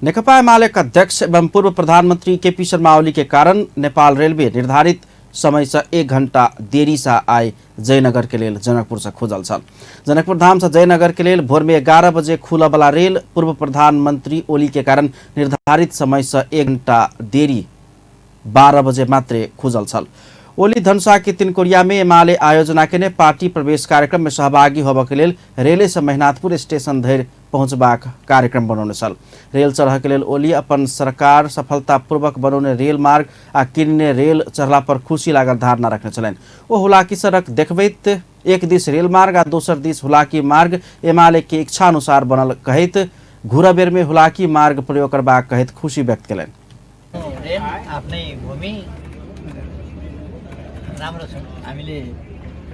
नेकपा एमाले के अध्यक्ष एवं पूर्व प्रधानमंत्री केपी शर्मा ओली के कारण नेपाल रेलवे निर्धारित समय से 1 घंटा देरी से आइ जयनगर के लेल जनकपुर से खुजल छल। जनकपुर धाम से जयनगर के लेल भोर में 11 बजे खुलऽ वाला रेल पूर्व प्रधानमंत्री ओली के कारण निर्धारित समय से 1 घंटा देरी 12 बजे मात्रे खुजल छल। ओली धनुषा के तिनकोरिया में एमाले आयोजना केने पार्टी प्रवेश कार्यक्रम में सहभागी होबऽ के लेल रेले से मेहनाथपुर स्टेशन धरि पहुँचबाक कार्यक्रम बनौने छल। रेल चढ़ऽ के लेल ओली अपन सरकार सफलतापूर्वक बनौने रेल मार्ग आ किनने रेल चढ़ला पर खुशी लागल धारणा रखने छलनि। ओ हुलाकी सड़क देखबैत एक दिस रेल मार्ग आ दोसर दिस हुलाकी मार्ग एमाले के इच्छा अनुसार बनल कहैत घुरऽ बेर में हुलाकी मार्ग प्रयोग करबाक कहैत खुशी व्यक्त केलनि। रेल आफ्नै भूमि राम्रो छ, हामीले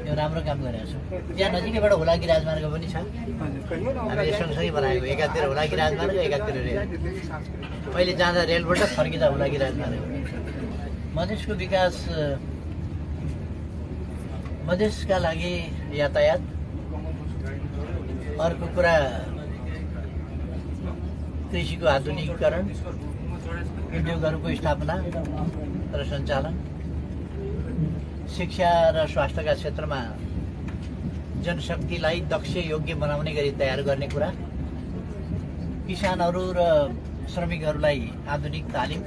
यो राम्रो काम गरेका छौँ। त्यहाँ नजिकैबाट हुलाकी राजमार्ग पनि छ, हामीले सँगसँगै बनाएको, एकातिर हुलाकी राजमार्ग एकातिर रेल। पहिले जाँदा रेलबाट फर्किँदा हुलाकी राजमार्ग। मधेसको विकास, मधेसका लागि यातायात, अर्को कुरा कृषिको आधुनिकीकरण, उद्योगहरूको स्थापना र सञ्चालन, शिक्षा र स्वास्थ्यका क्षेत्रमा जनशक्तिलाई दक्ष योग्य बनाउने गरी तयार गर्ने कुरा, किसानहरू र श्रमिकहरूलाई आधुनिक तालिम,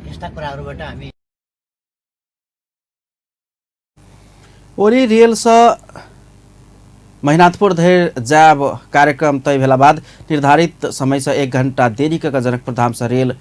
यस्ता कुराहरूबाट हामी ओली रेल से महिनाथपुर धरि जायब कार्यक्रम तय भेला बाद निर्धारित समय से 1 घंटा देरी कऽ जनकपुर धाम से रेल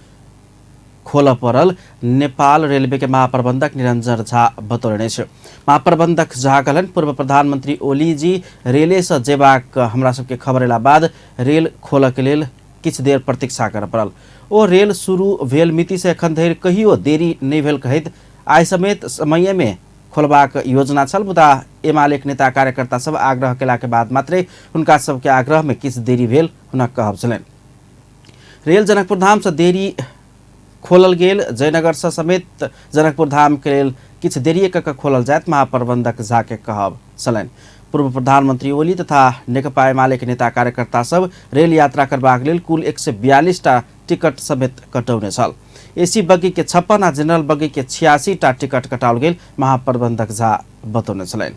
खोलऽ पड़ल नेपाल रेलवे के महाप्रबंधक निरंजन झा बतौलनि अछि। महाप्रबंधक झा कहलनि, पूर्व प्रधानमंत्री ओली जी रेले से जेबाक हमरा सबके खबर एला बाद रेल खोलऽ के लेल किछु देर प्रतीक्षा करऽ पड़ल। ओ रेल शुरू भेल मिति से एखन धरि कहियो देरी नहि भेल कहैत आइ समेत समये में खोलबाक योजना छल, मुदा एमालेक नेता कार्यकर्ता सब आग्रह केला के बाद मात्रे हुनका सबके आग्रह में किछु देरी भेल हुनक कहब छलनि। रेल जनकपुर धाम से देरी खोलल गेल, जयनगर से समेत जनकपुर धाम के लेल किछु देरिये कऽ के खोलल जायत महाप्रबंधक झा के कहब छलनि। पूर्व प्रधानमंत्री ओली तथा नेकपा एमाले के नेता कार्यकर्ता सब रेल यात्रा करबाक लेल कुल 142 टा टिकट समेत कटौने छल। एसी बग्गी के 56 आ जनरल बग्गी के 86 टा टिकट कटाओल गेल महाप्रबंधक झा बतौने छलनि।